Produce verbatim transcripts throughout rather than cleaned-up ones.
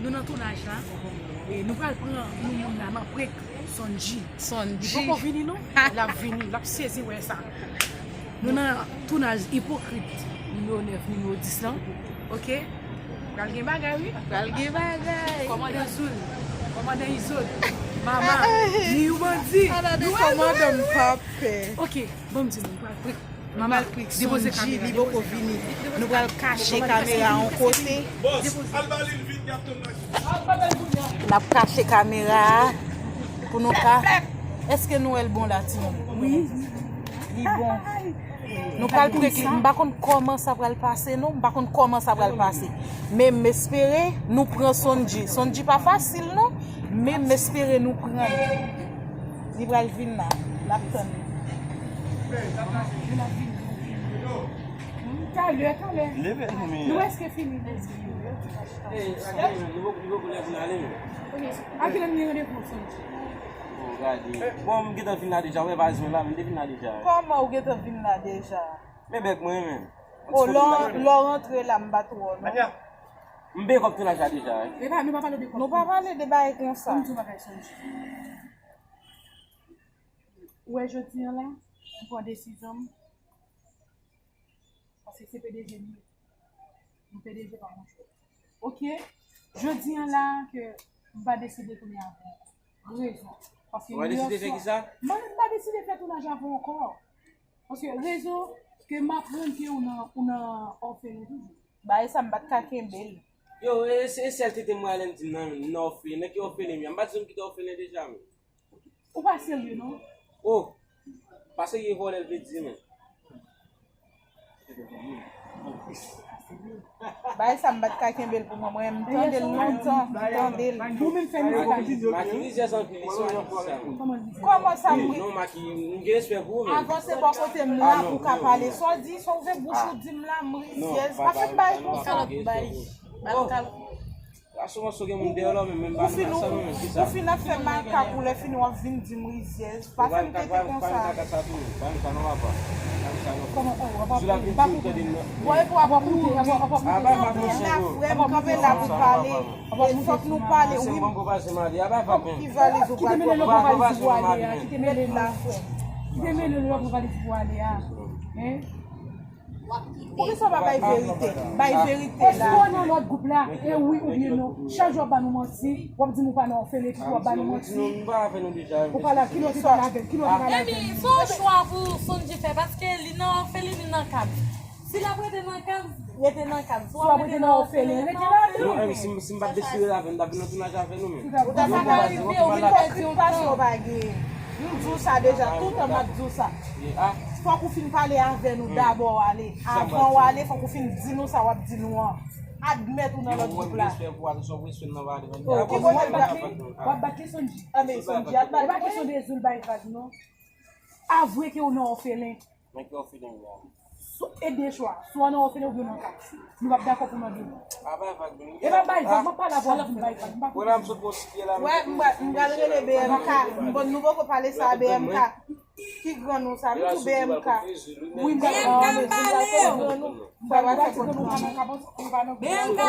Nou nan tounaj la. E nou pral pran nou moun la nan prank, Sondji. Sondji. Li poko vini non. L ap vini, l ap sezi wè sa. Nou nan tounaj Ipokrit nimewo nèf, nimewo dis lan. Oke? Pral gen bagay, wi. Pral gen bagay. Kòmandan Zoul, Kòmandan Izod, Mama, Miyou Bandi. Ala de kòmandan m pa pè. Oke, bon, m di nou, pral prank. Mama, depoze kamera. Li poko vini. Nou pral kache kamera yon kote. Bòs, al ba li l vit, y ap tann la. N ap kache kamera a pou nou ka. Èske nou wè l bon la, timoun? Wi. Li bon. Nou pral prank li. M pa konn kòman sa pral pase, non. M pa konn kòman sa pral pase. Men m espere nou pran Sondji. Sondji pa fasil, non. Men m espere nou pran l. Li pral vin la. L ap tann. Talè, talè. Leve nou, men. Nou prèske fini. A kilè nou gen randevou, Sondji? Bon, gade. Bon, m gentan vin la deja. Wè valiz mwen la, m te vin la deja. Kòman ou gentan vin la deja? Men bèk mwen, men. O, lè w rantre la, m pa t wè w, non. M peye kòb tounaj la deja, wi. E pa, nou pa pale de kòb. Nou pa pale de bagay konsa. Ann di yon bagay, Sondji. Ou wè jodi a la, m pran desizyon m. Paske se P D G m ye. M P D G pa yon jwèt. Oke? Jodi a la ke m pa deside tounen avè w. Rezon. Paske ou pa deside fè kisa? M pa, m pa deside fè tounaj avè w ankò. Paske rezon ke m aprann ke ou nan, ou nan òfelen toujou. Bagay sa m pa t ka kenbe l. Yo, e, e sèl tete m wè lè m di m nan, nan òfelen. Nan ki òfelen m ye? M pa t di nou kite òfelen deja, men. Ou pa serye, non? Oh, pa serye vòlè l vle di, men. Bagay sa m pa t ka kenbe l pou mwen. Mwen, m tande l lontan, m tande l. Ou menm fè nou sa. Maki rizyèz anpil, li se Maki sa. Kòman sa m ri? Non, Maki, m gen respè pou ou, men. Avanse bò kote m la pou w ka pale. Sa w di, sa w ouvè bouch ou di m la, m rizyèz. Pa fè m bagay konsa. Kalòt bay. Ba l kalòt. Ou fin ap fè makak ou lè fini w ap vin di m rizyèz. Pa fè m tete konsa. Kòman, oh, w ap ap, w ap ap koute. Bò epi w ap ap koute, w ap ap koute. Kanpe la frè m, kanpe la pou pale. E fòk nou pale, wi. Ki valiz ou pral pran? Kite mele lòt valiz pou ale a, kite mele la frè. Kite mele lòt valiz pou ale a. Hein? Poukisa w pa bay verite? Bay verite la. Èske w nan lòt gwoup la? E wi oubyen non? Chak jou w ap ba nou manti, w ap di m ou pa nan òfelen, epi w ap ba nou manti. Ou pa la, kilè w te pale avè l? Kilè w te pale avè l? Epi, se yon chwa pou Sondji fè, paske li nan òfelen, li nan kab. Si l ap rete nan kab, rete nan kab. Si w ap rete nan òfelen, rete la tou. Non, si m, si m pa t deside avè l, m t ap vin nan tounaj avè nou menm. Ou ta pa ka rive, ou vin pèdi yon tan. M di w sa deja, toutan m ap di w sa. Fòk ou fin pale avè nou dabò ale. Avan w ale, fòk ou fin di nou sa w ap di nou an. Admèt ou nan lòt gwoup la. Ki kote w ap bat li? W ap bat li, Sondji. Anben, Sondji ap bat li. E pa kesyon de Zoul bay vag, non. Avwe ke w nan òfelen. Mwen ki òfelen m nan. E de chwa. Swa w nan òfelen oubyen w nan kab. Nou p ap dakò pou nan de. A bay vag, men. E pa bay vag, m ap pale avè w, w ap vin bay vag. M pa konprann. Wè, m pral rele B M K. M konn nou poko pale sa a, B M K. Ki gran non sa? M di w B M K. Wi, m pral rele B M K. Ki gran non? M pral fè kòd nou. B M K.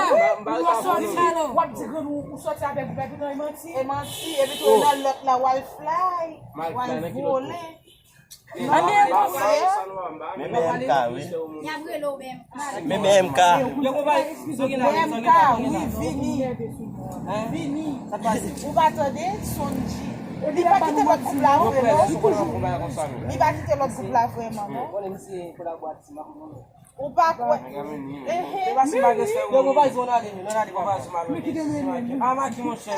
W ap di gran non, ou sòti avèk vag, non, e manti. E manti, epi tou nan lòt la, w al fly. W al vole. Men B M K, wi. Men B M K. B M K, wi, vini. Vini. Ou pa tande, Sondji. Li pa kite lòt gwoup la vre, non. Li pa kite lòt gwoup la vrèman, non. Ou pa kwè. Ehe. Yo, bon, pa di w nan ale, men, nan ale, papa. Men kite mwen, men. A, Maki, monchè.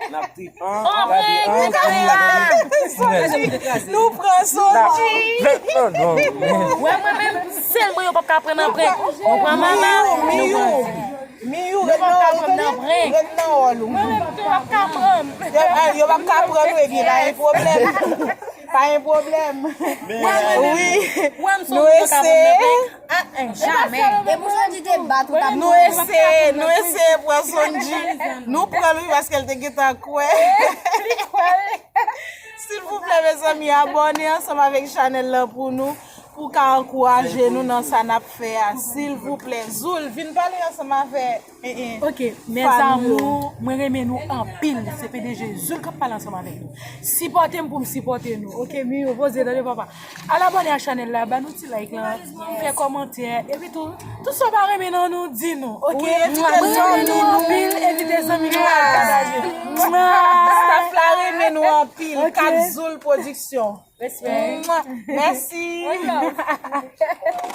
N ap trip. An, gade, an, nou pran Sondji. Wè, mwen menm, sèl mwen yo p ap ka pran nan prank. Ou pran mama. Miyou, Miyou, ret nan wòl ou, ret nan wòl ou. Mwen menm tou, yo p ap ka pran m. Yo, eh, yo p ap ka pran nou, ebyen, pa gen pwoblèm. Pa gen pwoblèm. Wi, nou eseye. Jamè. E pou Sondji te bat ou, t ap nou eseye, nou eseye pran Sondji. Nou pran l, wi, paske l te gentan kwè. Silvouplè, mezanmi, abòne ansanm avèk chanèl lan pou nou. pou ka ankouraje nou nan sa n ap fè a, silvouplè. Zoul, vin pale ansanm avè eh, eh, Ok, mes amours, mwen renmen nou anpil. Se P D G Zoul k ap pale ansanm avèk nou. Sipòte m pou m sipòte nou. Ok, mi yo poze tande papa. Al abòne a chanèl la, ba nou ti like la, fè kòmantè, epi tou, tout sa w pa renmen nan nou, di nou. Ok, mwen renmen nou anpil, envite zanmi nou al pataje. Staff la renmen nou anpil. Kat Zoul Production. Respè. Mèsi. One love.